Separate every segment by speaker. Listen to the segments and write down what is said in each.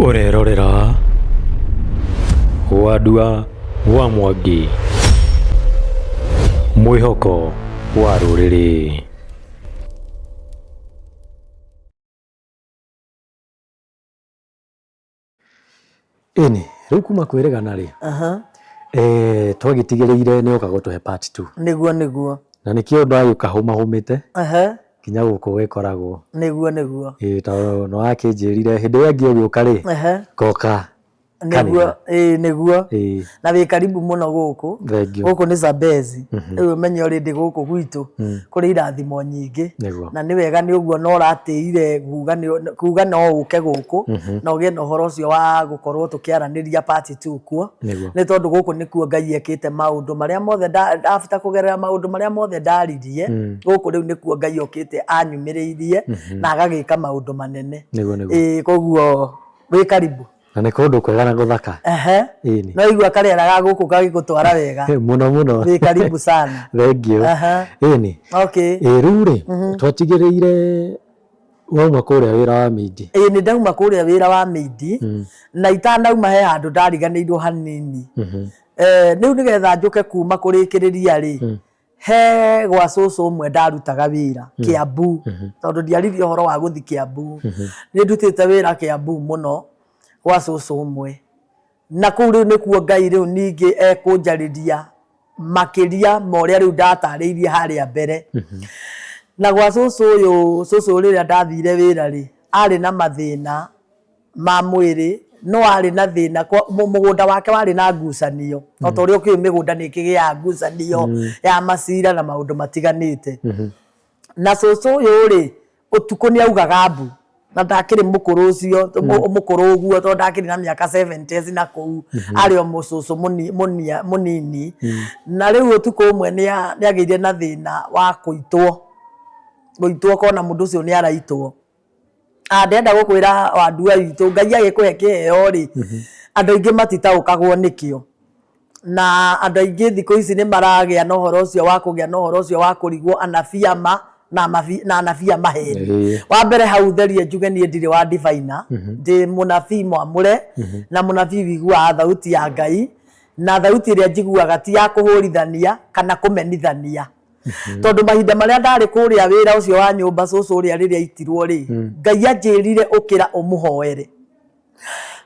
Speaker 1: Ũrerorera Wandua wa Mwangi, mwĩhoko wa rũrĩrĩ. Ĩni, rĩu kuma kwĩrĩgana rĩ, eh, twagĩtigĩrĩire nĩ oka gũtũhe part 2.
Speaker 2: Nĩguo nĩguo.
Speaker 1: Na nĩkĩo ndagĩũka hũmahũmĩte nginya gũkũ gĩkoragwo.
Speaker 2: Nĩguo nĩguo.
Speaker 1: Ĩĩ tondũ nĩ wakĩnjĩrire hĩndĩ ĩrĩa ĩngĩ ũgĩũka rĩ, ngoka.
Speaker 2: Nĩguo, ĩĩ nĩguo. Na wĩ karibu mũno gũkũ.
Speaker 1: Thengiũ.
Speaker 2: Gũkũ nĩ Zambezi. Rĩu ũmenye already gũkũ gwitũ kũrĩ irathimo nyingĩ.
Speaker 1: Nĩguo.
Speaker 2: Na nĩ wega nĩ ũguo na ũratĩire kuga nĩ kuga no ũke gũkũ na ũgĩe na ũhoro ũcio wa gũkorwo tũkĩaranĩria part 2 kuo.
Speaker 1: Nĩguo.
Speaker 2: Nĩ tondũ gũkũ nĩkuo Ngai ekĩte maũndũ marĩa mothe after kũgerera maũndũ marĩa mothe ndaririe, gũkũ rĩu nĩkuo Ngai okĩte anyumĩrĩirie na agagĩka maũndũ manene.
Speaker 1: Nĩguo nĩguo.
Speaker 2: Ĩĩ koguo wĩ karibu.
Speaker 1: Na nĩ kũndũ kwega na gũthaka.
Speaker 2: Ehe.
Speaker 1: Ĩni.
Speaker 2: No igua karĩera ga gũkũ gagĩgũtwara wega.
Speaker 1: Mũno mũno.
Speaker 2: Wĩ karibu sana.
Speaker 1: Thengiũ.
Speaker 2: Aha.
Speaker 1: Ĩni.
Speaker 2: Okay.
Speaker 1: Ĩ rĩu rĩ, twatigĩrĩire wauma kũrĩa wĩra wa mĩindi.
Speaker 2: Ĩĩ nĩ ndauma kũrĩa wĩra wa mĩindi na itanauma he handũ ndariganĩirwo hanini. Eh, rĩu nĩgetha njũke kuma kũrĩkĩrĩria rĩ, he gwa cũcũ ũmwe ndarutaga wĩra Kiambu, tondũ ndiaririe ũhoro wa gũthi Kiambu. Nĩ ndutĩte wĩra Kiambu mũno gwa cũcũ ũmwe, na kũu rĩu nĩkuo Ngai rĩu ningĩ ekũnjarĩria makĩria ma ũrĩa rĩu ndatarĩirie harĩa mbere. Na gwa cũcũ ũyũ, cũcũ rĩrĩa ndathire wĩra rĩ, arĩ na mathĩna ma mwĩrĩ, no arĩ na thĩna, mũgũnda wake warĩ na ngucanio, o ta ũrĩa ũkĩũĩ mĩgũnda nĩ ĩkĩgĩaga ngucanio ya macira na maũndũ matiganĩte. Na cũcũ ũyũ rĩ, ũtukũ nĩ augaga mbu, na ndakĩrĩ mũkũrũ ũcio, mũkũrũ ũguo tondũ ndakĩrĩ na mĩaka seventies na kũu, arĩ o mũcũcũ mũnini. Na rĩu ũtukũ ũmwe nĩ agĩire na thĩna wa kũitwo, gũitwo ũkona mũndũ ũcio nĩ araitwo. Ah, ndĩrenda gũkwĩra wandua witũ, Ngai agĩkũhe kĩheo rĩ, andũ aingĩ matitaũkagwo nĩkĩo. Na andũ aingĩ thikũ ici nĩ maragĩa na ũhoro ũcio wa kũgĩa na ũhoro ũcio wa kũrigwo anabii a ma na anabii a maheni. Wa mbere hau therie njuge niĩ ndirĩ wa diviner, ndĩ mũnabii mwamũre na mũnabii wĩiguaga thauti ya Ngai, na thauti ĩrĩa njiguaga ti ya kũhũrithania kana kũmenithania. Tondũ mahinda marĩa ndarĩ kũrĩa wĩra ũcio wa nyũmba cũcũ ũrĩa rĩrĩa aitirwo rĩ, Ngai anjĩrire ũkĩra ũmũhoere.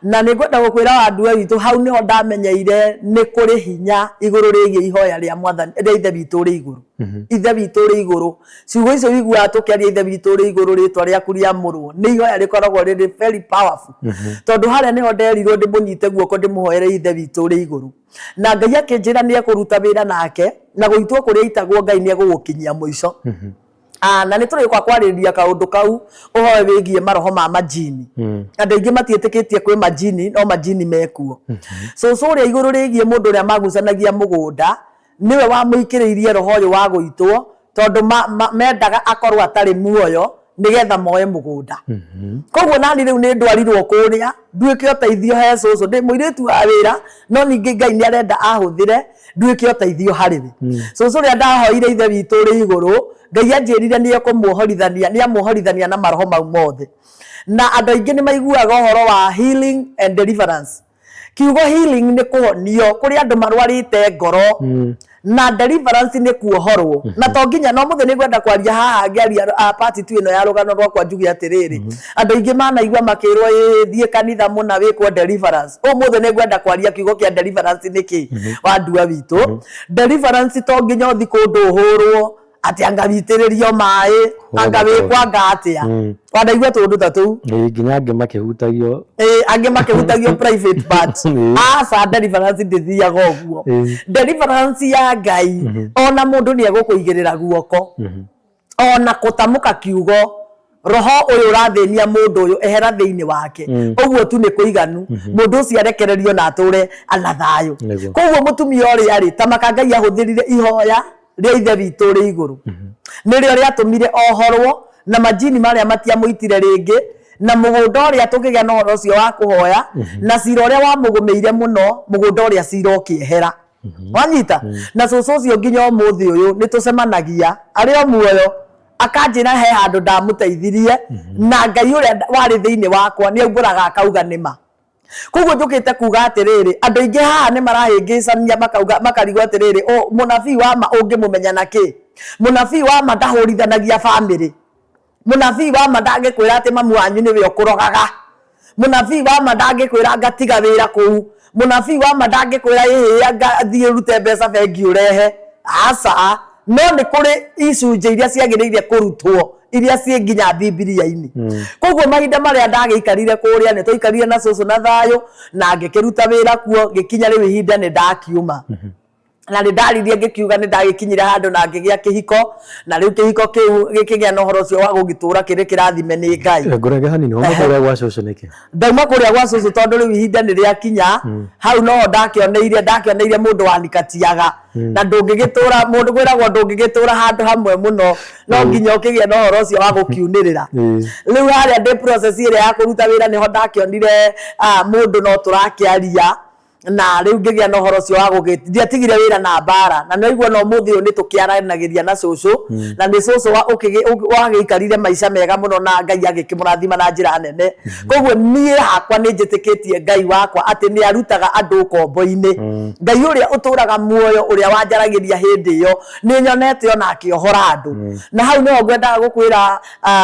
Speaker 2: Na nĩ ngwenda gũkwĩra wandua witũ hau nĩho ndamenyeire nĩ kũrĩ hinya igũrũ rĩgiĩ ihoya rĩa mwathani rĩa ithe witũ ũrĩ igũrũ. Ithe witũ ũrĩ igũrũ. Ciugo icio wiguaga tũkĩaria ithe witũ ũrĩ igũrũ rĩtwa rĩaku rĩamũrwo nĩ ihoya rĩkoragwo rĩrĩ very powerful. Tondũ harĩa nĩho nderirwo ndĩmũnyite guoko ndĩmũhoere ithe witũ ũrĩ igũrũ. Na Ngai akĩnjĩra nĩ ekũruta wĩra nake na gũitwo kũrĩa aitagwo Ngai nĩ egũgũkinyia mũico. Ah, na nĩ tũrĩũka kwarĩrĩria kaũndũ kau ũhoro wĩgiĩ maroho ma majini. Andũ aingĩ matiĩtĩkĩtie kwĩ majini no majini mekuo. Cũcũ ũrĩa igũrũ rĩgiĩ mũndũ ũrĩa magucanagia mũgũnda nĩwe wamũikĩrĩirie roho ũyũ wa gũitwo tondũ mendaga akorwo atarĩ muoyo nĩgetha moe mũgũnda. Koguo nani rĩu nĩ ndwarirwo kũrĩa nduĩke ũteithio he cũcũ, ndĩ mũirĩtu wa wĩra no ningĩ Ngai nĩ arenda ahũthĩre nduĩke ũteithio harĩ we. Cũcũ ũrĩa ndahoire ithe witũ ũrĩ igũrũ, Ngai anjĩrire nĩ ekũmuohorithania, nĩ amuohorithania na maroho mau mothe. Na andũ aingĩ nĩ maiguaga ũhoro wa healing and deliverance. Kiugo healing nĩ kũhonio, kũrĩ andũ marwarĩte ngoro na deliverance nĩ kuohorwo. Na to nginya na ũmũthĩ nĩ ngwenda kwaria haha ngĩaria part 2 ĩno ya rũgano rwakwa njuge atĩrĩrĩ, andũ aingĩ manaigua makĩrwo ĩĩ thiĩ kanitha mũna wĩkwo deliverance. Ũmũthĩ nĩ ngwenda kwaria kiugo kĩa deliverance nĩ kĩ wandua witũ. Deliverance to nginya ũthiĩ kũndũ ũhũrwo atĩ anga witĩrĩrio maĩ anga wĩkwo anga atĩa. Wanaigua tũũndũ ta tũu?
Speaker 1: Ĩĩ nginya angĩ makĩhutagio.
Speaker 2: Ĩĩ angĩ makĩhutagio private part. Aca deliverance ndĩthiaga ũguo. Deliverance ya Ngai ona mũndũ nĩ egũkũigĩrĩra guoko ona gũtamũka kiugo roho ũyũ ũrathĩnia mũndũ ũyũ ehera thĩinĩ wake ũguo tu nĩ kũiganu mũndũ ũcio arekererio na atũre na thayũ. Koguo mũtumia ũrĩa rĩ ta maka Ngai ahũthĩrire ihoya rĩa ithe witũ ũrĩ igũrũ nĩrĩo rĩatũmire ohorwo na majini marĩa matiamũitire rĩngĩ na mũgũnda ũrĩa tũkĩgĩa na ũhoro ũcio wa kũhoya na cira ũrĩa wamũgũmĩire mũno mũgũnda ũrĩa cira ũkĩehera. Wanyita? Na cũcũ ũcio nginya ũmũthĩ ũyũ nĩ tũcemanagia arĩ o muoyo akanjĩra he handũ ndamũteithirie na Ngai ũrĩa warĩ thĩinĩ wakwa nĩ aumbũraga akauga nĩ ma. Koguo njũkĩte kuga atĩrĩrĩ, andũ aingĩ haha nĩ marahĩngĩcania makauga makarigwo atĩrĩrĩ, mũnabii wa ma ũngĩmũmenya na kĩ? Mũnabii wa ma ndahũrithanagia bamĩrĩ. Mũnabii wa ma ndangĩkwĩra atĩ mamu wanyu nĩwe ũkũrogaga. Mũnabii wa ma ndangĩkwĩra ngatiga wĩra kũu. Mũnabii wa ma ndangĩkwĩra ĩhĩ anga thiĩ ũrute mbeca bengi ũrehe. Aca. No nĩ kũrĩ icunjĩ iria ciagĩrĩire kũrutwo iria ciĩ nginya Bibilia-inĩ. Koguo mahinda marĩa ndagĩikarire kũrĩa nĩ twaikarire na cũcũ na thayũ na ngĩkĩruta wĩra kuo ngĩkinya rĩu ihinda nĩ ndakiuma. Na nĩ ndaririe ngĩkiuga nĩ ndagĩkinyire handũ na ngĩgĩa kĩhiko na rĩu kĩhiko kĩu gĩkĩgĩa na ũhoro ũcio wa gũgĩtũra kĩrĩ kĩrathime nĩ Ngai.
Speaker 1: Ngũrege hanini, wauma kũrĩa gwa cũcũ nĩkĩ?
Speaker 2: Ndauma kũrĩa gwa cũcũ tondũ rĩu ihinda nĩ rĩakinya, hau noho ndakĩoneire ndakĩoneire mũndũ wanikatiaga na ndũngĩgĩtũra mũndũ kwĩragwo ndũngĩgĩtũra handũ hamwe mũno no nginya ũkĩgĩe na ũhoro ũcio wa gũkiunĩrĩra. Rĩu harĩa ndĩ process ĩrĩa ya kũruta wĩra nĩho ndakĩonire mũndũ no tũrakĩaria na rĩu ngĩgĩa na ũhoro ũcio wa gũgĩ ndiatigire wĩra na mbara na nĩwaigua ona ũmũthĩ ũyũ nĩ tũkĩaranagĩria na cũcũ na nĩ cũcũ wagĩikarire maica mega mũno na Ngai agĩkĩmũrathima na njĩra nene. Koguo niĩ hakwa nĩ njĩtĩkĩtie Ngai wakwa atĩ nĩ arutaga andũ ũkombo-inĩ. Ngai ũrĩa ũtũraga muoyo ũrĩa wanjaragĩria hĩndĩ ĩyo nĩ nyonete ona akĩohora andũ. Na hau nĩho ngwendaga gũkwĩra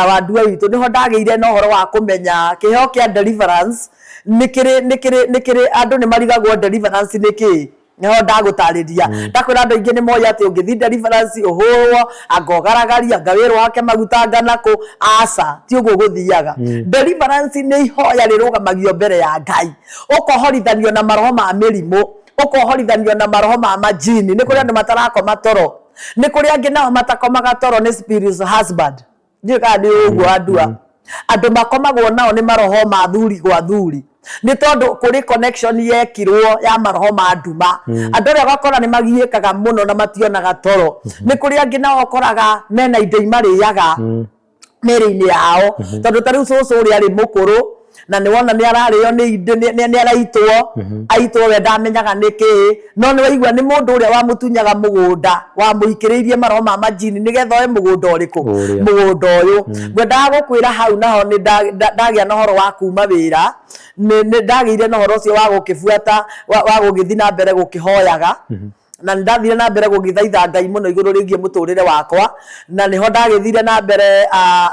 Speaker 2: Wandua witũ nĩho ndagĩire na ũhoro wa kũmenya kĩheo kĩa deliverance nĩ kĩrĩ nĩ kĩrĩ nĩ kĩrĩ andũ nĩ marigagwo deliverance nĩ kĩĩ. Nĩho ndagũtarĩria. Ndakwĩra andũ aingĩ nĩ moĩ atĩ ũngĩthiĩ deliverance ũhũrwo, anga ũgaragario, anga wĩrwo ũhake maguta anga nakũ. Aca, ti ũguo gũthiaga. Deliverance nĩ ihoya rĩrũgamagio mbere ya Ngai. Ũkohorithanio na maroho ma mĩrimũ, ũkohorithanio na maroho ma majini. Nĩ kũrĩ andũ matarakoma toro. Nĩ kũrĩ angĩ nao matakomaga toro nĩ spiritual husband. Ndiũĩ kana nĩ ũguo andua. Andũ makomagwo nao nĩ maroho ma thuri gwa thuri. Nĩ tondũ kũrĩ connection yekirwo ya maroho ma nduma. Andũ arĩa ũgakora nĩ magiĩkaga mũno na mationaga toro. Nĩ kũrĩ angĩ nao ũkoraga mena indo imarĩaga mĩĩrĩ-inĩ yao. Tondũ ta rĩu cũcũ ũrĩa arĩ mũkũrũ na nĩ wona nĩ ararĩo nĩ indĩ nĩ araitwo, aitwo we ndamenyaga nĩ kĩĩ, no nĩ waigua nĩ mũndũ ũrĩa wamũtunyaga mũgũnda wamũikĩrĩirie maroho ma majini nĩgetha oe mũgũnda ũrĩkũ? Mũgũnda ũyũ. Ngwendaga gũkwĩra hau naho nĩ ndagĩa na ũhoro wa kuma wĩra, nĩ ndagĩire na ũhoro ũcio wa gũkĩbuata wa gũgĩthiĩ na mbere gũkĩhoyaga. Na nĩ ndathire na mbere gũgĩthaitha Ngai mũno igũrũ rĩgiĩ mũtũrĩre wakwa, na nĩho ndagĩthire na mbere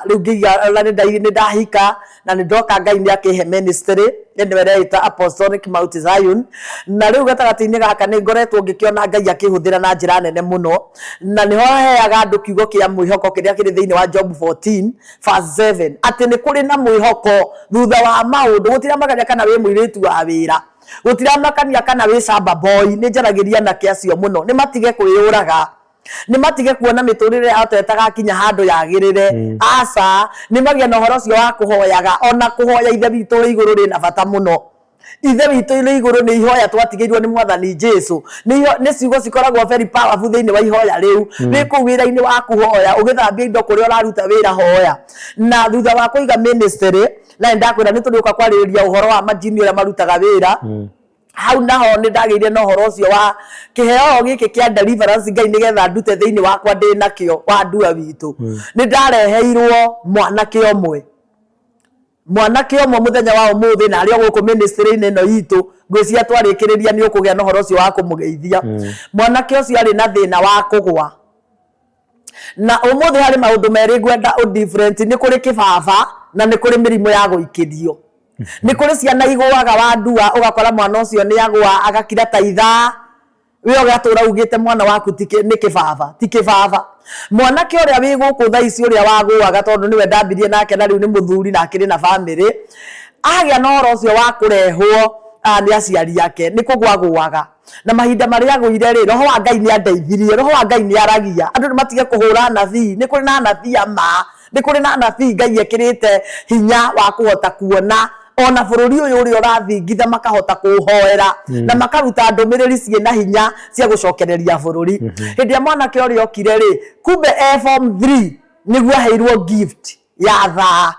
Speaker 2: rĩu ngĩiga na nĩ ndahika na nĩ ndoka Ngai nĩ akĩhe ministry ĩno ĩreĩta Apostolic Mount Zion, na rĩu gatagatĩ-inĩ gaka nĩ ngoretwo ngĩkĩona Ngai akĩhũthĩra na njĩra nene mũno, na nĩho heaga andũ kiugo kĩa mwĩhoko kĩrĩa kĩrĩ thĩinĩ wa Job 14 verse 7 atĩ nĩ kũrĩ na mwĩhoko thutha wa maũndũ, gũtiramakania kana wĩ mũirĩtu wa wĩra. Gũtiramakania kana wĩ shamba boy, nĩ njaragĩria anake acio mũno, nĩ matige kwĩyũraga, nĩ matige kuona mĩtũrĩre yao ta ĩtagakinya handũ yagĩrĩre, aca, nĩ magĩe na ũhoro ũcio wa kũhoyaga, ona kũhoya ithe witũ ũrĩ igũrũ rĩna bata mũno. Ithe witũ ũrĩ igũrũ nĩ ihoya twatigĩirwo nĩ mwathani Jesu, nĩ ciugo cikoragwo very powerful thĩinĩ wa ihoya rĩu, wĩ kũu wĩra-inĩ waku hoya, ũgĩthambia indo kũrĩa ũraruta wĩra hoya. Na thutha wa kũiga ministry, Na nĩ ndakwĩra nĩ tũrĩũka kwarĩrĩria ũhoro wa majini ũrĩa marutaga wĩra. Hau naho nĩ ndagĩire na ũhoro ũcio wa kĩheo gĩkĩ kĩa deliverance Ngai nĩgetha ndute thĩinĩ wakwa ndĩ nakĩo wa ndua witũ. Nĩ ndareheirwo mwanake ũmwe. Mwanake ũmwe mũthenya wa ũmũthĩ na arĩ o gũkũ ministry-inĩ ĩno itũ, ngwĩciria twarĩkĩrĩria nĩ ũkũgĩa na ũhoro ũcio wa kũmũgeithia. Mwanake ũcio arĩ na thĩna wa kũgwa. Na ũmũthĩ harĩ maũndũ merĩ ngwenda ũ different, nĩ kũrĩ kĩbaba na nĩ kũrĩ mĩrimũ ya gũikĩrio. Nĩ kũrĩ ciana igũaga wandua ũgakora mwana ũcio nĩ agũa agakira ta ithaa, we ũgatũra ugĩte mwana waku nĩ kĩbaba, ti kĩbaba. Mwanake ũrĩa wĩ gũkũ thaa ici ũrĩa wagũaga tondũ nĩwe ndambirie nake na rĩu nĩ mũthuri na akĩrĩ na bamĩrĩ, agĩa na ũhoro ũcio wa kũrehwo nĩ aciari ake, nĩ kũgũa agũaga. Na mahinda marĩa agũire rĩ, Roho wa Ngai nĩ andeithirie. Roho wa Ngai nĩ aragia. Andũ nĩ matige kũhũra anabii. Nĩ kũrĩ na anabii a ma. Nĩ kũrĩ na anabii Ngai ekĩrĩte hinya wa kũhota kuona ona bũrũri ũyũ ũrĩa ũrathingitha makahota kũũhoera na makaruta ndũmĩrĩri ciĩna hinya cia gũcokereria bũrũri. Hĩndĩ ĩrĩa mwanake ũrĩa okire rĩ, kumbe e form 3 nĩguo aheirwo gift ya thaa.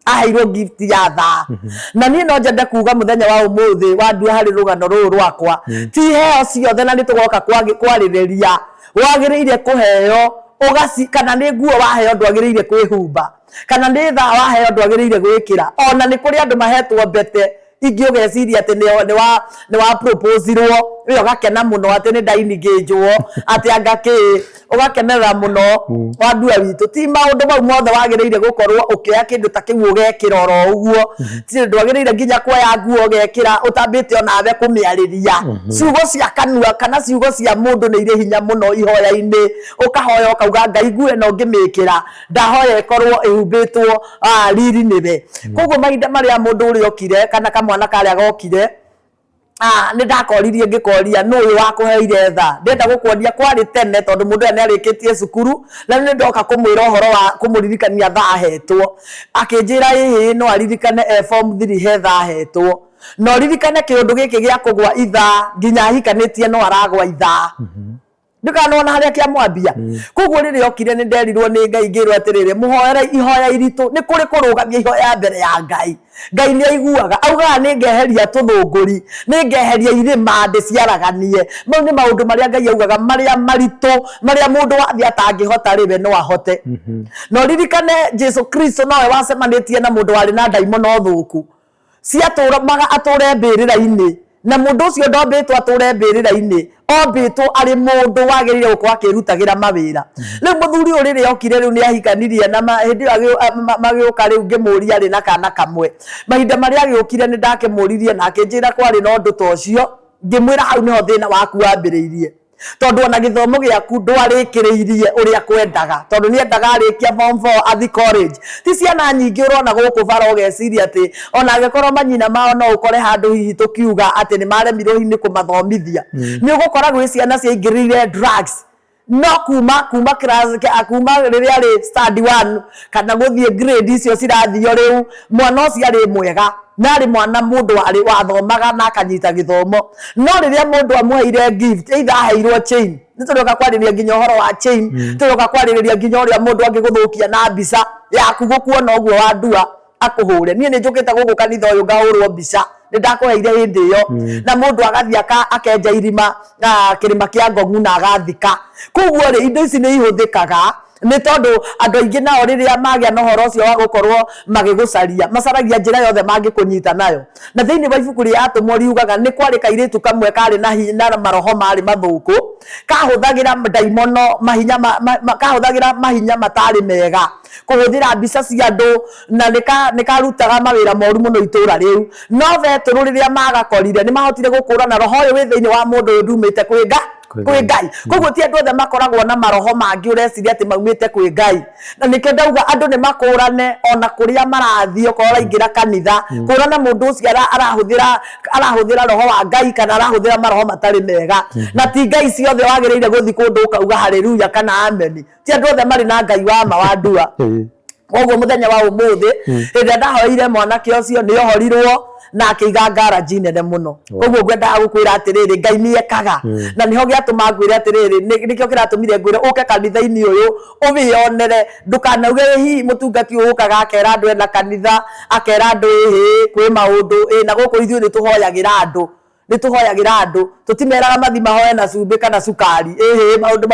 Speaker 2: Aheirwo gift ya thaa. Na niĩ no nyende kuga mũthenya wa ũmũthĩ wandua harĩ rũgano rũrũ rwakwa, ti iheo ciothe na nĩ tũgoka kwarĩrĩria wagĩrĩire kũheo ũgaci, kana nĩ nguo waheo ndwagĩrĩire kwĩhumba, kana nĩ thaa waheo ndwagĩrĩire gwĩkĩra. Ona nĩ kũrĩ andũ mahetwo mbete. Ingĩ ũgeciria atĩ nĩ wa proposirwo, we ũgakena mũno atĩ nĩ ndainigĩnjwo, atĩ anga kĩ, ũgakenerera mũno. Wandua witũ, ti maũndũ mau mothe wagĩrĩire gũkorwo ũkĩoya kĩndũ ta kĩu ũgekĩra oro ũguo. Ti ndwagĩrĩire nginya kuoya nguo ũgekĩra ũtambĩte onawe kũmĩarĩria. Ciugo cia kanua kana ciugo cia mũndũ nĩ irĩ hinya mũno ihoya-inĩ. Ũkahoya ũkauga, Ngai, nguo ĩno ngĩmĩkĩra ndahoya ĩkorwo ĩhumbĩtwo riri nĩwe. Koguo mahinda marĩa mũndũ ũrĩa okire kana kamwana karĩa gokire, nĩ ndakoririe ngĩkoria, nũ ũyũ wakũheire thaa? Ndĩrenda gũkuonia kwarĩ tene, tondũ mũndũ ũyũ nĩ arĩkĩtie cukuru na rĩu nĩ ndoka kũmwĩra ũhoro wa kũmũririkania thaa ahetwo. Akĩnjĩra ĩhĩ, no aririkane e form 3 he thaa ahetwo. Na ũririkane kĩũndũ gĩkĩ gĩa kũgwa ithaa, nginya ahikanĩtie no aragwa ithaa. Ndũkanona harĩa kĩamwambia. Koguo rĩrĩa okire, nĩ nderirwo nĩ Ngai, ngĩrwo atĩrĩrĩ, mũhoere ihoya iritũ. Nĩ kũrĩ kũrũgamia ihoya mbere ya Ngai. Ngai nĩ aiguaga. Augaga nĩ ngeheria tũthũngũri, nĩ ngeheria irĩma ndĩciaraganie. Mau nĩ maũndũ marĩa Ngai augaga, marĩa maritũ, marĩa mũndũ wa thĩ atangĩhota rĩ, we no ahote. Na ũririkane Jesu Kristo nowe wacemanĩtie na mũndũ warĩ na ndaimono thũku ciatũmaga atũre mbĩrĩra-inĩ, na mũndũ ũcio ndombĩtwo atũre mbĩrĩra-inĩ, ombĩtwo arĩ mũndũ wagĩrĩire gũkorwo akĩrutagĩra mawĩra. Rĩu mũthuri ũyũ rĩrĩa okire, rĩu nĩ ahikanirie na hĩndĩ ĩyo magĩũka, rĩu ngĩmũria arĩ na kana kamwe. Mahinda marĩa agĩũkire, nĩ ndakĩmũririe na akĩnjĩra kwarĩ na ũndũ ta ũcio. Ngĩmwĩra hau nĩho thĩna waku wambĩrĩirie, tondũ ona gĩthomo gĩaku ndwarĩkĩrĩirie ũrĩa kwendaga, tondũ nĩ endaga arĩkia form 4 athi college. Ti ciana nyingĩ ũrona gũkũ bara ũgeciria atĩ ona angĩkorwo manyina mao no ũkore handũ hihi tũkiuga atĩ nĩ maremirwo hihi nĩ kũmathomithia, nĩ ũgũkora gwĩ ciana ciaingĩrĩire drugs, no kuma class, kuma rĩrĩa arĩ standard 1 kana gũthiĩ grade icio cirathio, rĩu mwana ũcio arĩ mwega na arĩ mwana mũndũ warĩ wathomaga na akanyita gĩthomo. No rĩrĩa mũndũ amũheire gift, either aheirwo chain, nĩ tũrĩoka kwarĩrĩria nginya ũhoro wa chain, tũrĩoka kwarĩrĩria nginya ũrĩa mũndũ angĩgũthũkia na mbica yaku, gũkuona ũguo wandua akũhũre. Niĩ nĩ njũkĩte gũkũ kanitha ũyũ ngahũrwo mbica, nĩ ndakũheire hĩndĩ ĩyo, na mũndũ agathiĩ akenja irima na kĩrĩma kĩa Ngongu na agathika. Koguo rĩ, indo ici nĩ ihũthĩkaga, nĩ tondũ andũ aingĩ nao rĩrĩa magĩa na ũhoro ũcio wa gũkorwo magĩgũcaria, macaragia njĩra yothe mangĩkũnyita nayo. Na thĩinĩ wa ibuku rĩa Atũmwo riugaga nĩ kwarĩ kairĩtu kamwe karĩ na maroho marĩ mathũkũ, kahũthagĩra ndaimono mahinya kahũthagĩra mahinya matarĩ mega kũhũthĩra mbica cia andũ, na nĩ karutaga mawĩra moru mũno itũra rĩu. No Betũrũ rĩrĩa magakorire, nĩ mahotire gũkũrana roho ũyũ wĩ thĩinĩ wa mũndũ ũyũ ndumĩte kwĩ Ngai. Koguo ti andũ othe makoragwo na maroho mangĩ ũreciria atĩ maumĩte kwĩ Ngai. Na nĩkĩo ndauga andũ nĩ makũrane ona kũrĩa marathiĩ. Okorwo ũraingĩra kanitha, kũrana mũndũ ũcio arahũthĩra roho wa Ngai kana arahũthĩra maroho matarĩ mega. Na ti Ngai ciothe wagĩrĩire gũthiĩ kũndũ ũkauga haleluya kana ameni. Ti andũ othe marĩ na Ngai wa ma, wa ndua. Koguo mũthenya wa ũmũthĩ, hĩndĩ ĩrĩa ndahoeire mwanake ũcio, nĩ ohorirwo na akĩiga ngaraji nene mũno. Koguo ngwendaga gũkwĩra atĩrĩrĩ, Ngai nĩ ekaga, na nĩho gĩatũma ngwĩre atĩrĩrĩ, nĩkĩo kĩratũmire ngwĩre ũke kanitha-inĩ ũyũ ũwĩyonere. Ndũkanauge hihi mũtungati ũyũ ũkaga akera andũ ena kanitha, akera andũ ĩhĩ kwĩ maũndũ ĩ na gũkũ. Ithuĩ nĩ tũhoyagĩra andũ, nĩ tũhoyagĩra andũ, tũtimeraga mathi mahoe na cumbĩ kana cukari. Ĩhĩ, maũndũ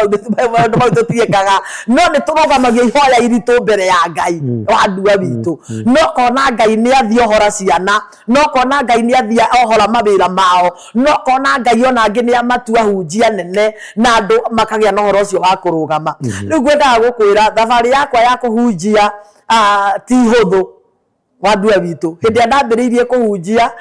Speaker 2: mau tũtiĩkaga, no nĩ tũrũgamagia ihoya iritũ mbere ya Ngai wa ndua witũ. No kona Ngai nĩ athiĩ ohora ciana, no kona Ngai nĩ athiĩ ohora mawĩra mao, no kona Ngai ona angĩ nĩ amatua hunjia nene na andũ makagĩa na ũhoro ũcio wa kũrũgama. Rĩu ngwendaga gũkwĩra thabarĩ yakwa ya kũhunjia ti hũthũ, wandua witũ. Hĩndĩ ĩrĩa ndambĩrĩirie kũhunjia,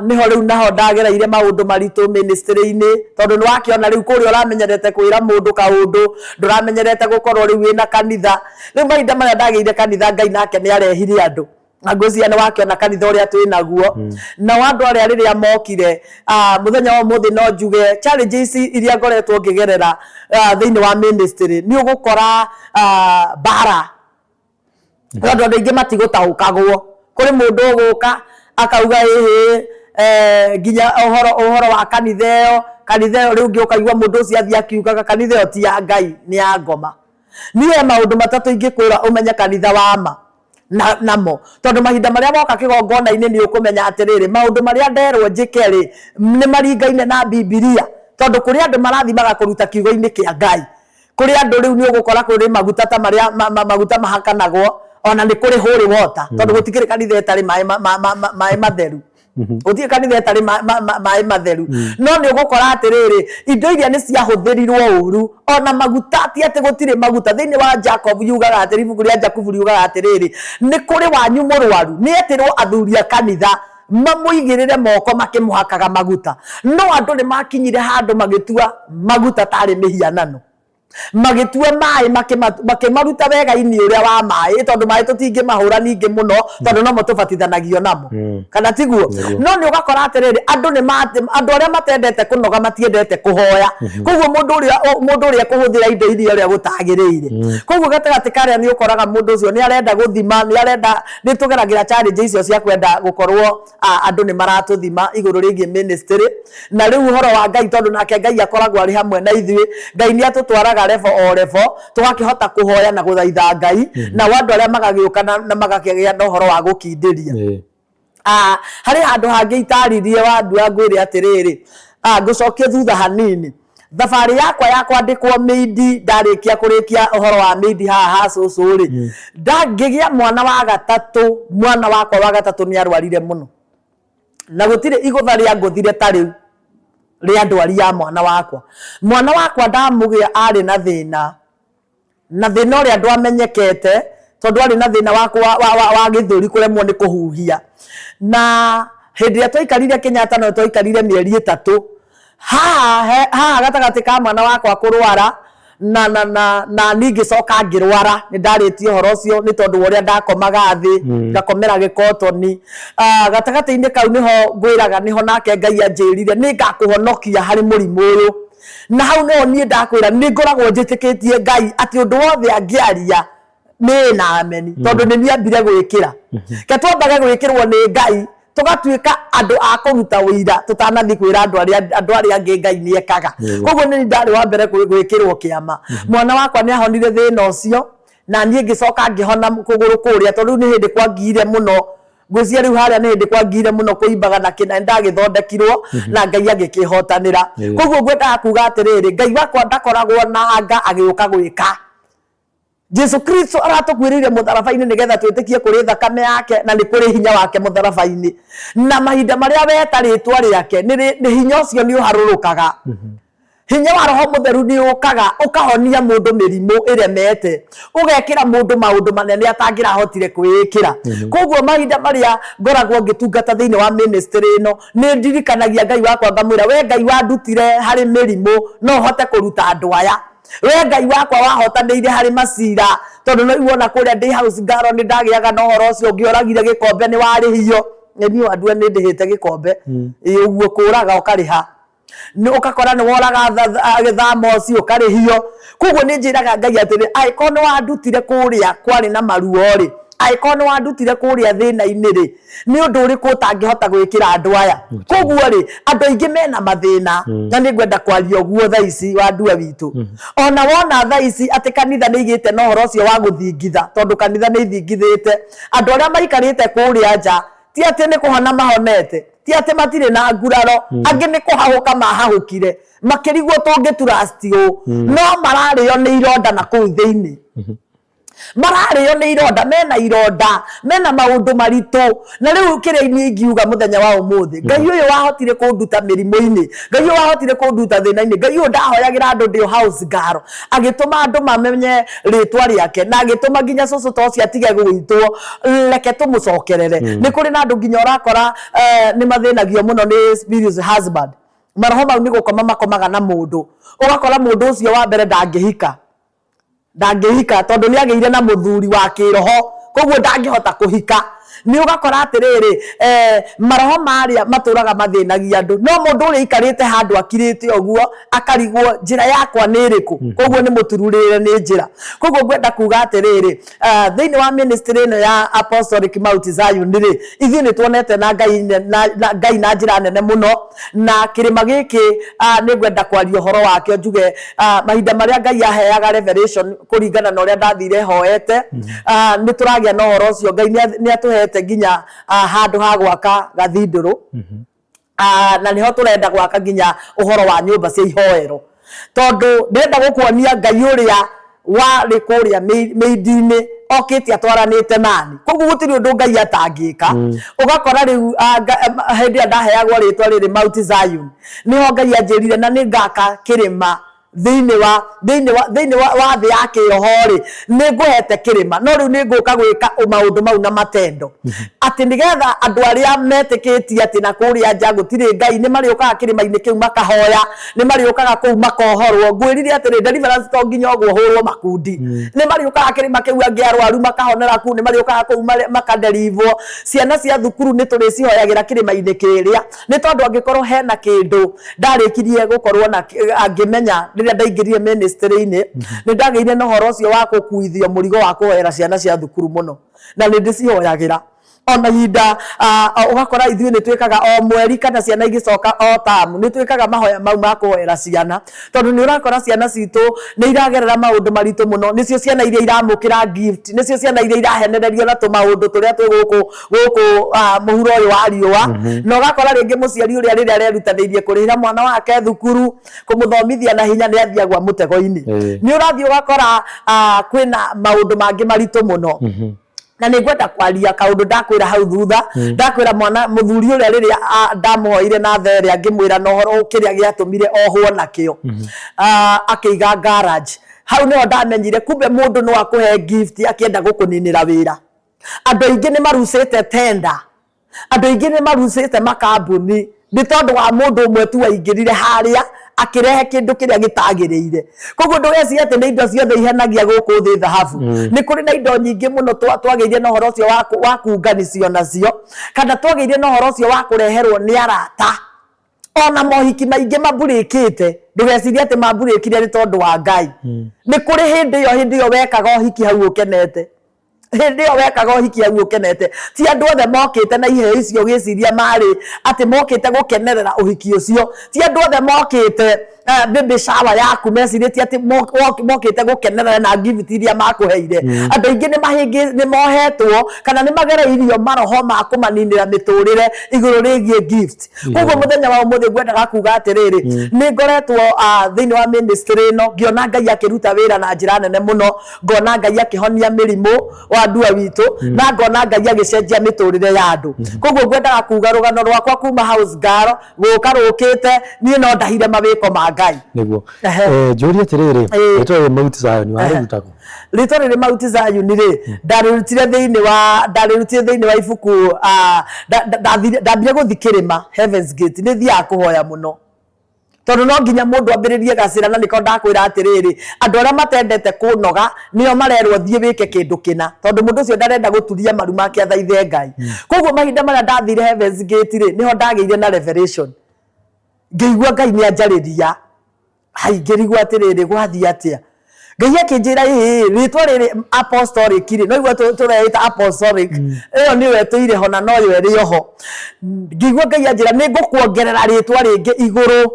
Speaker 2: nĩho rĩu naho ndagereire maũndũ maritũ ministry-inĩ, tondũ nĩ wakĩona rĩu kũrĩa ũramenyerete kwĩra mũndũ kaũndũ, ndũramenyerete gũkorwo rĩu wĩna kanitha. Rĩu mahinda marĩa ndagĩire kanitha, Ngai nake nĩ arehire andũ, na ngwĩciria nĩ wakĩona kanitha ũrĩa twĩ naguo. Nao andũ arĩa rĩrĩa mokire, mũthenya wa ũmũthĩ no njuge challenges iria ngoretwo ngĩgerera thĩinĩ wa ministry, nĩ ũgũkora mbara, tondũ andũ aingĩ matigũtaũkagwo. Kũrĩ mũndũ ũgũka akauga ĩhĩ, nginya ũhoro wa kanitha ĩyo, kanitha ĩyo. Rĩu ũngĩ ũkaigua mũndũ ũcio athiĩ akiugaga kanitha ĩyo ti ya Ngai, nĩ ya ngoma. Niĩ he maũndũ matatũ ingĩkwĩra ũmenye kanitha wa ma na namo, tondũ mahinda marĩa woka kĩgongona-inĩ nĩ ũkũmenya atĩrĩrĩ, maũndũ marĩa nderwo njĩke rĩ, nĩ maringaine na Bibilia. Tondũ kũrĩ andũ marathiĩ magakũruta kiugo-inĩ kĩa Ngai. Kũrĩ andũ rĩu nĩ ũgũkora kũrĩ maguta ta marĩa maguta mahakanagwo, ona nĩ kũrĩ holy water, tondũ gũtikĩrĩ kanitha ĩtarĩ maĩ matheru. Gũtirĩ kanitha ĩtarĩ maĩ matheru. No nĩ ũgũkora atĩrĩrĩ, indo iria nĩ ciahũthĩrirwo ũru, ona maguta, ti atĩ gũtirĩ maguta. Thĩinĩ wa Jacob yugaga atĩrĩ, ibuku rĩa Jakubu riugaga atĩrĩrĩ, nĩ kũrĩ wanyu mũrwaru, nĩ etĩrwo athuri a kanitha mamũigĩrĩre moko makĩmũhakaga maguta. No andũ nĩ makinyire handũ magĩtua maguta tarĩ mĩhianano. Magĩtua maĩ makĩmaruta wega-inĩ ũrĩa wa maĩ, tondũ maĩ tũtingĩmahũra ningĩ mũno, tondũ nomo tũbatithanagio namo. Kana tiguo? No nĩ ũgakora atĩrĩrĩ, andũ nĩ andũ arĩa matendete kũnoga matiendete kũhoya. Koguo mũndũ ũrĩa ekũhũthĩra indo iria ũrĩa gũtagĩrĩire. Koguo gatagatĩ karĩa nĩ ũkoraga mũndũ ũcio nĩ arenda gũthima, nĩ arenda, nĩ tũgeragĩra challenge icio cia kwenda gũkorwo andũ nĩ maratũthima igũrũ rĩgiĩ ministry. Na rĩu ũhoro wa Ngai, tondũ nake Ngai akoragwo arĩ hamwe na ithuĩ, Ngai nĩ atũtwaraga level o level, tũgakĩhota kũhoya na gũthaitha Ngai, nao andũ arĩa magagĩũka na magakĩgĩa na ũhoro wa gũkindĩria. Harĩ handũ hangĩ itaririe wandua ngwĩre atĩrĩrĩ, ngũcokie thutha hanini. Thabarĩ yakwa ya kwandĩkwo mĩindi, ndarĩkia kũrĩkia ũhoro wa mĩindi haha ha cũcũ rĩ, ndangĩgĩa mwana wa gatatũ, mwana wakwa wa gatatũ nĩ arwarire mũno. Na gũtirĩ igũtha rĩa ngũthire ta rĩu rĩa ndwari ya mwana wakwa. Mwana wakwa ndamũgĩa arĩ na thĩna, na thĩna ũrĩa ndwamenyekete, tondũ arĩ na thĩna wa gĩthũri kũremwo nĩ kũhuhia. Na hĩndĩ ĩrĩa twaikarire Kenyatta no twaikarire mĩeri 3, haha haha gatagatĩ ka mwana wakwa kũrwara na na na na niĩ ngĩcoka ngĩrwara. Nĩ ndarĩtie ũhoro ũcio nĩ tondũ wa ũrĩa ndakomaga thĩ, ngakomera gĩkotoni. Gatagatĩ-inĩ kau nĩho ngwĩraga, nĩho nake Ngai anjĩrire nĩ ngakũhonokia harĩ mũrimũ ũyũ. Na hau nĩho niĩ ndakwĩra nĩ ngoragwo njĩtĩkĩtie Ngai atĩ ũndũ wothe angĩaria nĩ na ameni, tondũ nĩ niĩ ambire gwĩkĩra. Ke twambage gwĩkĩrwo nĩ Ngai, tũgatuĩka andũ a kũruta ũira tũtanathiĩ kwĩra andũ arĩa angĩ Ngai nĩ ekaga. Koguo nĩ ndarĩ wa mbere gwĩkĩrwo kĩama. Mwana wakwa nĩ ahonire thĩna ũcio, na niĩ ngĩcoka ngĩhona kũgũrũ kũrĩa, tondũ rĩu nĩ hĩndĩ kwangire mũno. Ngwĩciria rĩu harĩa nĩ hĩndĩ kwangire mũno kũimbaga na kĩna, ndagĩthondekirwo na Ngai agĩkĩhotanĩra. Koguo ngwendaga kuga atĩrĩrĩ, Ngai wakwa ndakoragwo na anga agĩũka gwĩka. Jesu Kristo aratũkuĩrĩire mũtharaba-inĩ nĩgetha twĩtĩkie kũrĩ thakame yake na nĩ kũrĩ hinya wake mũtharaba-inĩ. Na mahinda marĩa weta rĩtwa rĩake, nĩ hinya ũcio nĩ ũharũrũkaga. Hinya wa Roho Mũtheru nĩ ũkaga ũkahonia mũndũ mĩrimũ ĩremete, ũgekĩra mũndũ maũndũ manene atangĩrahotire kwĩĩkĩra. Koguo mahinda marĩa ngoragwo ngĩtungata thĩinĩ wa ministry ĩno, nĩ ndirikanagia Ngai wakwa ngamwĩra, we Ngai wandutire harĩ mĩrimũ, no ũhote kũruta andũ aya. We Ngai wakwa wahotanĩire harĩ macira, tondũ no iwona kũrĩa ndĩ house girl nĩ ndagĩaga na ũhoro ũcio, ũngĩoragire gĩkombe nĩ warĩhio. Nĩ niĩ wandua nĩ ndĩhĩte gĩkombe. Ĩ ũguo kũraga ũkarĩha. Nĩ ũgakora nĩ woraga gĩthama ũcio ũkarĩhio. Koguo nĩ njĩraga Ngai atĩrĩ, angĩkorwo nĩ wandutire kũrĩa kwarĩ na maruo rĩ, angĩkorwo nĩ wandutire kũrĩa thĩna-inĩ rĩ, nĩ ũndũ ũrĩkũ ũtangĩhota gwĩkĩra andũ aya? Koguo rĩ, andũ aingĩ mena mathĩna, na nĩ ngwenda kwaria ũguo thaa ici wandua witũ. Ona wona thaa ici atĩ kanitha nĩ igĩte na ũhoro ũcio wa gũthingitha, tondũ kanitha nĩ ithingithĩte, andũ arĩa maikarĩte kũrĩa nja, ti atĩ nĩ kũhona mahonete, ti atĩ matirĩ na nguraro, angĩ nĩ kũhahũka mahahũkire, makĩrigwo tũngĩturasti ũũ, no mararĩo nĩ ironda na kũu thĩinĩ. Mararĩo nĩ ironda, mena ironda, mena maũndũ maritũ. Na rĩu kĩrĩa niĩ ingiuga mũthenya wa ũmũthĩ, Ngai ũyũ wahotire kũnduta mĩrimũ-inĩ, Ngai ũyũ wahotire kũnduta thĩna-inĩ, Ngai ũyũ ndahoyagĩra andũ ndĩ o house girl, agĩtũma andũ mamenye rĩtwa rĩake, na agĩtũma nginya cũcũ ta ũcio atige gũitwo, reke tũmũcokerere. Nĩ kũrĩ na andũ nginya ũrakora nĩ mathĩnagio mũno nĩ spirits husband. Maroho mau nĩ gũkoma makomaga na mũndũ. Ũgakora mũndũ ũcio wa mbere ndangĩhika. Ndangĩhika tondũ nĩ agĩire na mũthuri wa kĩroho, koguo ndangĩhota kũhika. Nĩ ũgakora atĩrĩrĩ, maroho marĩa matũraga mathĩnagia andũ, no mũndũ ũrĩa aikarĩte handũ akirĩte ũguo, akarigwo njĩra yakwa nĩ ĩrĩkũ, koguo nĩ mũtururĩre nĩ njĩra. Koguo ngwenda kuga atĩrĩrĩ, thĩinĩ wa ministry ĩno ya Apostolic Mount Zion rĩ, ithuĩ nĩ tuonete na Ngai na Ngai na njĩra nene mũno, na kĩrĩma gĩkĩ nĩ ngwenda kwaria ũhoro wakĩo njuge mahinda marĩa Ngai aheaga revelation kũringana na ũrĩa ndathire hoete, nĩ tũragĩa na ũhoro ũcio. Ngai nĩ atũhete nginya handũ ha gwaka gathindũrũ, na nĩho tũrenda gwaka nginya ũhoro wa nyũmba cia ihoero, tondũ ndĩrenda gũkuonia Ngai ũrĩa warĩ kũrĩa mĩindi-inĩ Okĩte atwaranĩte nani. Koguo gũtirĩ ũndũ Ngai atangĩka. Ũgakora rĩu hĩndĩ ĩrĩa ndaheagwo rĩtwa rĩrĩ Mount Zion, nĩho Ngai anjĩrire na nĩ ngaka kĩrĩma thĩinĩ wa thĩ ya kĩroho rĩ, nĩ ngũhete kĩrĩma, no rĩu nĩ ngũka gwĩka maũndũ mau na matendo, atĩ nĩgetha andũ arĩa metĩkĩtie atĩ na kũrĩa nja gũtirĩ Ngai nĩ marĩũkaga kĩrĩma-inĩ kĩu makahoya, nĩ marĩũkaga kũu makohorwo. Ngwĩrire atĩrĩ, deliverance to nginya ũguo hũrwo makundi. Nĩ marĩũkaga kĩrĩma kĩu, angĩ arwaru makahonera kũu, nĩ marĩũkaga kũu makaderivwo. Ciana cia thukuru nĩ tũrĩcihoyagĩra kĩrĩma-inĩ kĩrĩa, nĩ tondũ angĩkorwo hena kĩndũ ndarĩkirie gũkorwo na angĩmenya rĩrĩa ndaingĩrire ministry-inĩ, nĩ ndagĩire na ũhoro ũcio wa gũkuithio mũrigo wa kũhoera ciana cia thukuru mũno, na nĩ ndĩcihoyagĩra ona ihinda. Ũgakora ithuĩ nĩ twĩkaga o mweri, kana ciana igĩcoka o tamu, nĩ twĩkaga mahoya mau ma kũhoera ciana, tondũ nĩ ũrakora ciana citũ nĩ iragerera maũndũ maritũ mũno. Nĩcio ciana iria iramũkĩra gift, nĩcio ciana iria irahenererio na tũmaũndũ tũrĩa twĩ gũkũ mũhuro ũyũ wa riũa. Na ũgakora rĩngĩ mũciari ũrĩa rĩrĩa arerutanĩirie kũrĩhĩra mwana wake thukuru, kũmũthomithia na hinya, nĩ athiagwa mũtego-inĩ. Nĩ ũrathiĩ ũgakora kwĩna maũndũ mangĩ maritũ mũno. Na nĩ ngwenda kwaria kaũndũ ndakwĩra hau thutha. Ndakwĩra mwana mũthuri ũrĩa rĩrĩa ndamũhoire na therĩa, ngĩmwĩra na ũhoro kĩrĩa gĩatũmire ohwo nakĩo, akĩiga garage hau, nĩho ndamenyire kumbe mũndũ no akũhe gift akĩenda gũkũninĩra wĩra. Andũ aingĩ nĩ marucĩte tender, andũ aingĩ nĩ marucĩte makambuni nĩ tondũ wa mũndũ ũmwe tu waingĩrire harĩa akĩrehe kĩndũ kĩrĩa gĩtagĩrĩire. Koguo ndũgecirie atĩ nĩ indo ciothe ihenagia gũkũ thĩ thahabu. Nĩ kũrĩ na indo nyingĩ mũno twagĩire na ũhoro ũcio wa kunganicio nacio, kana twagĩire na ũhoro ũcio wa kũreherwo nĩ arata. Ona mohiki maingĩ maburĩkĩte, ndũgecirie atĩ maburĩkire nĩ tondũ wa Ngai. Nĩ kũrĩ hĩndĩ ĩyo wekaga ũhiki hau ũkenete, hĩndĩ ĩyo wekaga ũhiki hau ũkenete, ti andũ othe mokĩte na iheo icio ũgĩciria marĩ atĩ mokĩte gũkenerera ũhiki ũcio. Ti andũ othe mokĩte baby shower yaku mecirĩtie atĩ mokĩte gũkenerera na gift iria makũheire. Andũ aingĩ nĩ mohetwo kana nĩ magereirio maroho ma kũmaninĩra mĩtũrĩre igũrũ rĩgiĩ gift. Koguo mũthenya wa ũmũthĩ ngwendaga kuga atĩrĩrĩ, nĩ ngoretwo thĩinĩ wa ministry ĩno, ngĩona Ngai akĩruta wĩra na njĩra nene mũno, ngona Ngai akĩhonia mĩrimũ wa ndua witũ, na ngona Ngai agĩcenjia mĩtũrĩre ya andũ. Koguo ngwendaga kuga rũgano rwakwa kuma house girl gũka rũkĩte, niĩ no ndahire mawĩko ma Ngai.
Speaker 1: Nĩguo. Njũrie atĩrĩrĩ, rĩtwa rĩrĩ Mount Zion warĩruta kũ?
Speaker 2: Rĩtwa rĩrĩ Mount Zion rĩ, ndarĩrutire thĩinĩ wa ibuku. Ndambire gũthi kĩrĩma Heavens Gate. Nĩ thiaga kũhoya mũno, tondũ no nginya mũndũ ambĩrĩrie gacĩra. Na nĩko ndakwĩra atĩrĩrĩ, andũ arĩa matendete kũnoga nĩo marerwo thiĩ wĩke kĩndũ kĩna, tondũ mũndũ ũcio ndarenda gũturia maru make athaithe Ngai. Koguo mahinda marĩa ndathire Heavens Gate rĩ, nĩho ndagĩire na revelation, ngĩigua Ngai nĩ anjarĩria. Hai, ngĩrigwo atĩrĩrĩ, gwathiĩ atĩa? Ngai akĩnjĩra, ĩĩ, rĩtwa rĩrĩ apostolic rĩ, no igua tũreĩta apostolic, ĩyo nĩyo ĩtũire ho na noyo ĩrĩ oho. Ngĩigua Ngai anjĩra, nĩ ngũkuongerera rĩtwa rĩngĩ igũrũ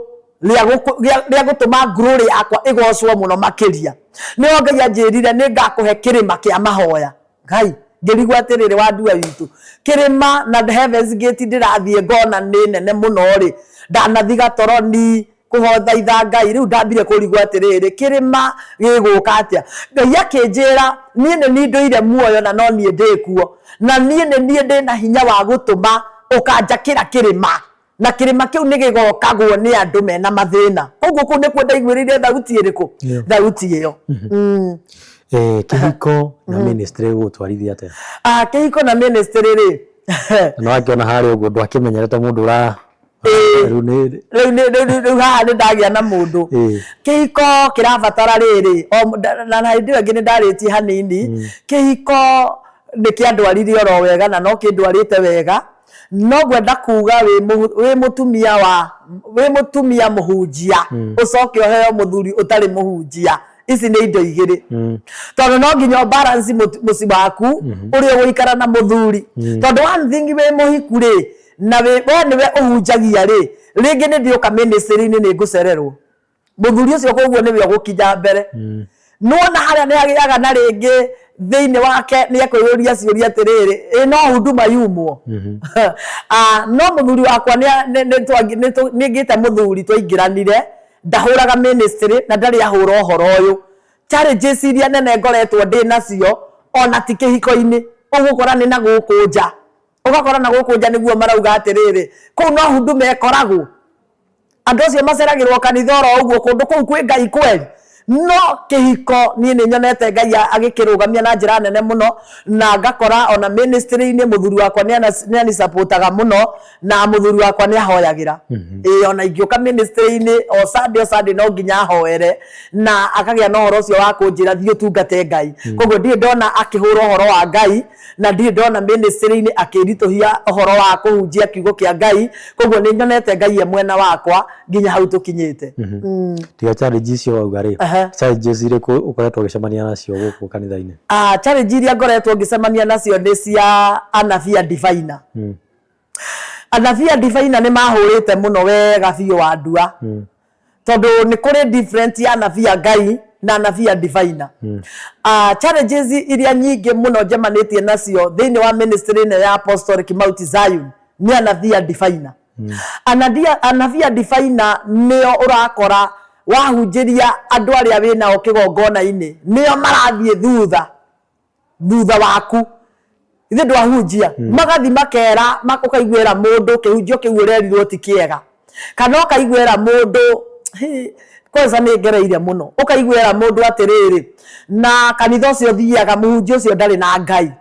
Speaker 2: rĩa gũtũma glory yakwa ĩgocwo mũno makĩria. Nĩho Ngai anjĩrire, nĩ ngakũhe kĩrĩma kĩa mahoya. Ngai, ngĩrigwo atĩrĩrĩ, wa ndua witũ, kĩrĩma na Heavens Gate ndĩrathiĩ ngona nĩ nene mũno rĩ, ndanathiga toroni kũhothaitha Ngai. Rĩu ndambire kũrigwo atĩrĩrĩ, kĩrĩma gĩgũka atĩa? Ngai akĩnjĩra, niĩ nĩ niĩ ndũire muoyo na no niĩ ndĩkuo, na niĩ nĩ niĩ ndĩna hinya wa gũtũma ũkanjakĩra kĩrĩma, na kĩrĩma kĩu nĩ gĩgokagwo nĩ andũ mena mathĩna. Koguo kũu nĩkuo ndaiguĩrĩire thauti ĩrĩkũ? Thauti ĩyo.
Speaker 1: Kĩhiko na ministry gũgũtwarithia atĩa?
Speaker 2: Ah, kĩhiko na ministry rĩ,
Speaker 1: Na wakĩona harĩa ũguo ndwakĩmenyerete mũndũ ũra rĩu nĩ
Speaker 2: Rĩu haha nĩ ndagĩa na mũndũ. Kĩhiko kĩrabatara rĩrĩ na hĩndĩ ĩyo ĩngĩ nĩ ndarĩtie hanini. Kĩhiko nĩ kĩandwarire oro wega na no kĩndwarĩte wega. No ngwenda kuga wĩ mũtumia wa wĩ mũtumia mũhunjia, ũcoke ũheo mũthuri ũtarĩ mũhunjia, ici nĩ indo igĩrĩ, tondũ no nginya balance mũciĩ waku ũrĩa ũgũikara na mũthuri. Tondũ one thing, wĩ mũhiku rĩ, na we nĩwe ũhunjagia rĩ, rĩngĩ nĩ ndĩũka ministry-inĩ nĩ ngũcererwo, mũthuri ũcio koguo nĩwe ũgũkinya mbere. Nĩwona harĩa nĩ agĩaga na rĩngĩ thĩinĩ wake nĩ ekwĩyũria ciũria atĩrĩrĩ, ĩ no huduma yumwo? Ah, no mũthuri wakwa nĩ ngĩte mũthuri twaingĩranire, ndahũraga ministry na ndarĩ ahũra ũhoro ũyũ. Challenges iria nene ngoretwo ndĩ nacio. Ona ti kĩhiko-inĩ, ũgũkora nĩ na gũkũ nja, ũgakora na gũkũ nja nĩguo marauga atĩrĩrĩ, kũu no huduma ĩkoragwo. Andũ acio maceragĩrwo kanitha oro ũguo, kũndũ kũu kwĩ Ngai kweli? No kĩhiko niĩ nĩ nyonete Ngai agĩkĩrũgamia na njĩra nene mũno, na ngakora ona ministry-inĩ mũthuri wakwa nĩ anisupportaga mũno, na mũthuri wakwa nĩ ahoyagĩra. Ĩĩ ona ingĩũka ministry-inĩ o Sunday o Sunday no nginya ahoere, na akagĩa na ũhoro ũcio wa kũnjĩra thiĩ ũtungate Ngai. Koguo ndirĩ ndona akĩhũra ũhoro wa Ngai, na ndirĩ ndona ministry-inĩ akĩritũhia ũhoro wa kũhunjia kiugo kĩa Ngai. Koguo nĩ nyonete Ngai e mwena wakwa nginya hau tũkinyĩte.
Speaker 1: Tiga challenge icio wauga rĩ, challenges irĩkũ ũkoretwo ũgĩcemania nacio gũkũ kanitha-inĩ?
Speaker 2: Ah, challenge iria ngoretwo ngĩcemania nacio nĩ cia anabii a diviner. Anabii a diviner nĩ mahũrĩte mũno wega biũ wa ndua. Tondũ nĩ kũrĩ different ya anabii a Ngai na anabii a diviner. Challenges iria nyingĩ mũno njemanĩtie nacio thĩinĩ wa ministry ĩno ya Apostolic Mount Zion nĩ anabii a diviner. Anabii a diviner nĩo ũrakora wahunjĩria andũ arĩa wĩnao kĩgongona-inĩ, nĩo marathiĩ thutha thutha waku. Ithe ndwahunjia, magathi makera, ũkaiguĩra mũndũ kĩhunjio kĩu ũrerirwo ti kĩega, kana ũkaiguĩra mũndũ, kwanza nĩ ngereire mũno, ũkaiguĩra mũndũ atĩrĩrĩ, na kanitha ũcio thiaga mũhunjia ũcio ndarĩ na Ngai.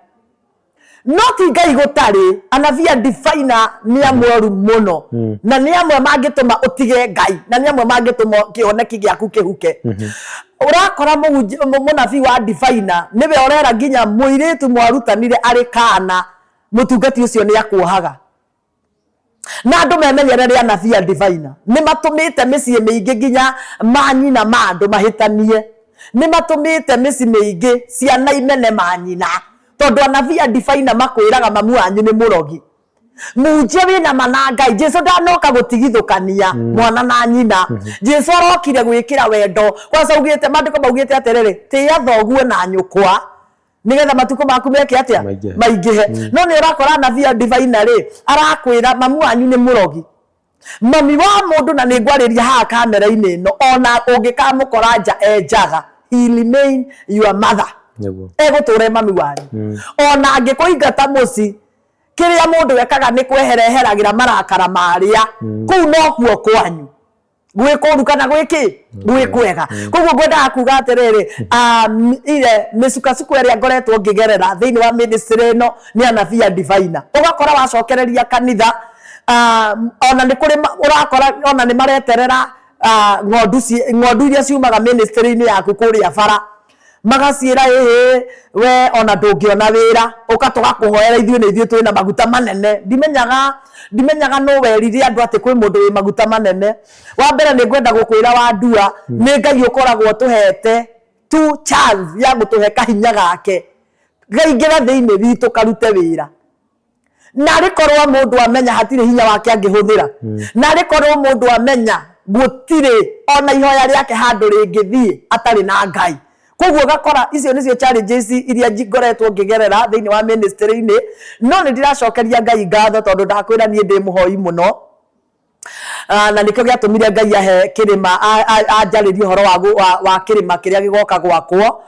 Speaker 2: No ti Ngai gũtarĩ, anabii a diviner nĩ amwe oru mũno, na nĩ amwe mangĩtũma ũtige Ngai, na nĩ amwe mangĩtũma kĩoneki gĩaku kĩhuke. Ũrakora mũnabii wa diviner nĩwe ũrera nginya mũirĩtu mwarutanire arĩ kana, mũtungati ũcio nĩ akuohaga. Na andũ memenyerere anabii a diviner, nĩ matũmĩte mĩciĩ mĩingĩ nginya manyina ma andũ mahĩtanie. Nĩ matũmĩte mĩciĩ mĩingĩ ciana imene manyina, tondũ anabii a diviner makwĩraga mamu wanyu nĩ mũrogi. Mũhunjia wĩna ma na Ngai, Jesu ndanoka gũtigithũkania mwana na nyina. Jesu arokire gwĩkĩra wendo. Kwanza augĩte, maandĩko maugĩte atĩrĩrĩ, tĩĩa thoguo na nyũkwa nĩgetha matukũ maku meke atĩa?
Speaker 1: Maingĩhe.
Speaker 2: Maingĩhe. No nĩ ũrakora anabii a diviner rĩ, arakwĩra mamu wanyu nĩ mũrogi. Mami wa mũndũ, na nĩ ngwarĩria haha kamera-inĩ ĩno, ona ũngĩkamũkora nja e njaga, he remain your mother. Egũtũra e mami wanyu. Ona angĩkũingata mũciĩ, kĩrĩa mũndũ ekaga nĩ kwehereheragĩra marakara marĩa, kũu nokuo kwanyu. Gwĩ kũru kana gwĩ kĩ? Gwĩ kwega. Koguo ngwendaga kuga atĩrĩrĩ, ile mĩcukacuko ĩrĩa ngoretwo ngĩgerera thĩinĩ wa ministry ĩno nĩ anabii a diviner. Ũgakora wacokereria kanitha, ona nĩ kũrĩ ũrakora ona nĩ mareterera ng'ondu iria ciumaga ministry-inĩ yaku kũrĩa bara. Magaciĩra ĩhĩ we ona ndũngĩona wĩra, ũka tũgakũhoera ithuĩ nĩ ithuĩ twĩna maguta manene. Ndimenyaga, ndimenyaga nũ werire andũ atĩ kwĩ mũndũ wĩ maguta manene. Wa mbere nĩ ngwenda gũkwĩra Wandua, nĩ Ngai ũkoragwo ũtũhete tu chance ya gũtũhe kahinya gake, gaingĩre thĩinĩ witũ karute wĩra. Narĩ korwo mũndũ amenya hatirĩ hinya wake angĩhũthĩra, narĩ korwo mũndũ amenya gũtirĩ ona ihoya rĩake handũ rĩngĩthiĩ atarĩ na Ngai. Koguo ũgakora icio nĩcio challenges iria ngoretwo ngĩgerera thĩinĩ wa ministry-inĩ, no nĩ ndĩracokeria Ngai ngatho tondũ ndakwĩra niĩ ndĩ mũhoi mũno. Na nĩkĩo gĩatũmire Ngai ahe kĩrĩma, anjarĩrie ũhoro wa kĩrĩma kĩrĩa gĩgoka gwakwo.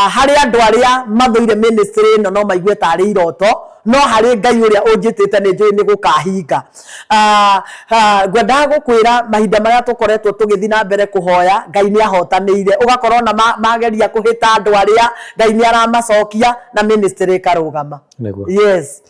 Speaker 2: Harĩ andũ arĩa mathũire ministry ĩno no maigue tarĩ iroto, no harĩ Ngai ũrĩa ũnjĩtĩte nĩ njũĩ nĩ gũkahinga. Ngwendaga gũkwĩra mahinda marĩa tũkoretwo tũgĩthiĩ na mbere kũhoya, Ngai nĩ ahotanĩire. Ũgakora ona mageria kũhĩta andũ arĩa, Ngai nĩ aramacokia na ministry ĩkarũgama. Yes.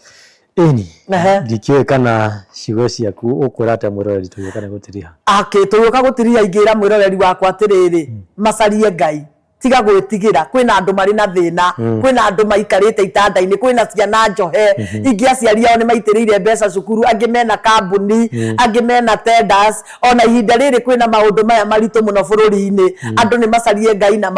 Speaker 1: Ĩni, ndikĩũĩ kana ciugo ciaku ũkwĩra atĩa mwĩroreri tũgĩũka nĩ gũtiriha.
Speaker 2: Okay, tũgĩũka gũtiriha ingĩra mwĩroreri wakwa atĩrĩrĩ, macarie Ngai. Tiga gwĩtigĩra, kwĩna andũ marĩ na thĩna, kwĩna andũ maikarĩte itanda-inĩ, kwĩna ciana njohe, ingĩ aciari ao nĩ maitĩrĩire mbeca cukuru, angĩ mena kambuni, angĩ mena tenders. Ona ihinda rĩrĩ kwĩna maũndũ maya maritũ mũno bũrũri-inĩ, andũ nĩ macarie Ngai na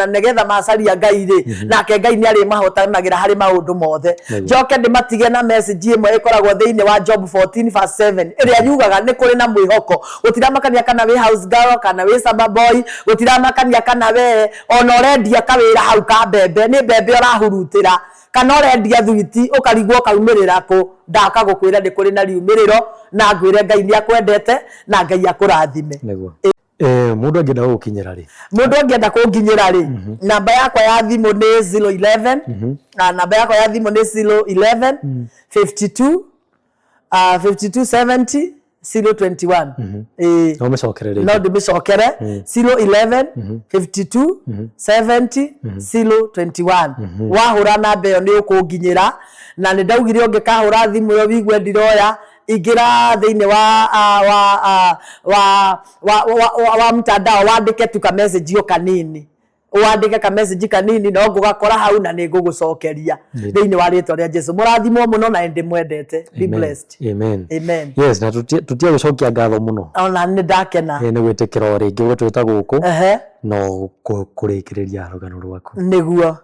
Speaker 2: nĩgetha macaria Ngai rĩ, nake Ngai nĩ arĩmahotanagĩra harĩ maũndũ mothe. Njoke ndĩmatige na message ĩmwe ĩkoragwo thĩinĩ wa Job 14 verse 7 ĩrĩa yugaga nĩ kũrĩ na mwĩhoko. Gũtiramakania kana wĩ house girl kana wĩ summer boy, gũtiramakania kana we ona ũrendia kawĩra hau ka mbembe, nĩ mbembe ũrahurutĩra, kana ũrendia thwiti ũkarigwo ũkaumĩrĩra kũ, ndaka gũkwĩra nĩ kũrĩ na riumĩrĩro na ngwĩre Ngai nĩ akwendete na Ngai akũrathime.
Speaker 1: Nĩguo. Mũndũ angĩenda gũgũkinyĩra rĩ?
Speaker 2: Mũndũ angĩenda kũnginyĩra rĩ, namba yakwa ya thimũ nĩ 011, namba yakwa ya thimũ nĩ 011 52 5270 021. Ĩĩ.
Speaker 1: No ũmĩcokere rĩngĩ.
Speaker 2: No ndĩmĩcokere, 011 52 70 021. Wahũra namba ĩyo nĩ ũkũnginyĩra, na nĩ ndaugire ũngĩkahũra thimũ ĩyo wigue ndiroya, ingĩra thĩinĩ wa wa wa wa wa wa wa mtandao, wandĩke tu ka message o kanini, wandĩke ka message kanini, no ngũgakora hau na nĩ ngũgũcokeria thĩinĩ wa rĩtwa rĩa Jesu. Mũrathimwo mũno na ndĩmwendete. Be blessed.
Speaker 1: Amen.
Speaker 2: Amen.
Speaker 1: Yes, na tutie gũcokia ngatho mũno.
Speaker 2: Ona nĩ ndakena.
Speaker 1: Nĩ gwĩtĩkĩra o rĩngĩ gũtwĩta gũkũ no kũrĩkĩrĩria rũgano rwaku.
Speaker 2: Nĩguo.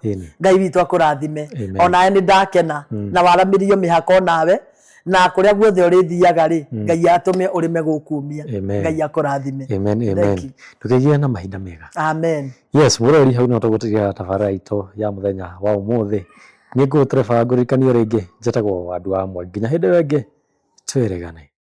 Speaker 2: Ngai witũ akũrathime. Onawe nĩ ndakena na waramĩrio mĩhaka onawe, na kũrĩa guothe ũrĩthiaga rĩ, Ngai atũme ũrĩme gũkumia. Ngai akũrathime.
Speaker 1: Amen, amen. Ndũkĩgĩe na mahinda mega.
Speaker 2: Amen.
Speaker 1: Yes, mũrori, hau no tũgũtigĩra tabarĩra itũ ya mũthenya wa ũmũthĩ. Niĩ ngũgũtereba ngũririkanie rĩngĩ, njĩtagwo Wandu wa Mwangi. Nginya hĩndĩ ĩyo ĩngĩ, twĩrĩgane.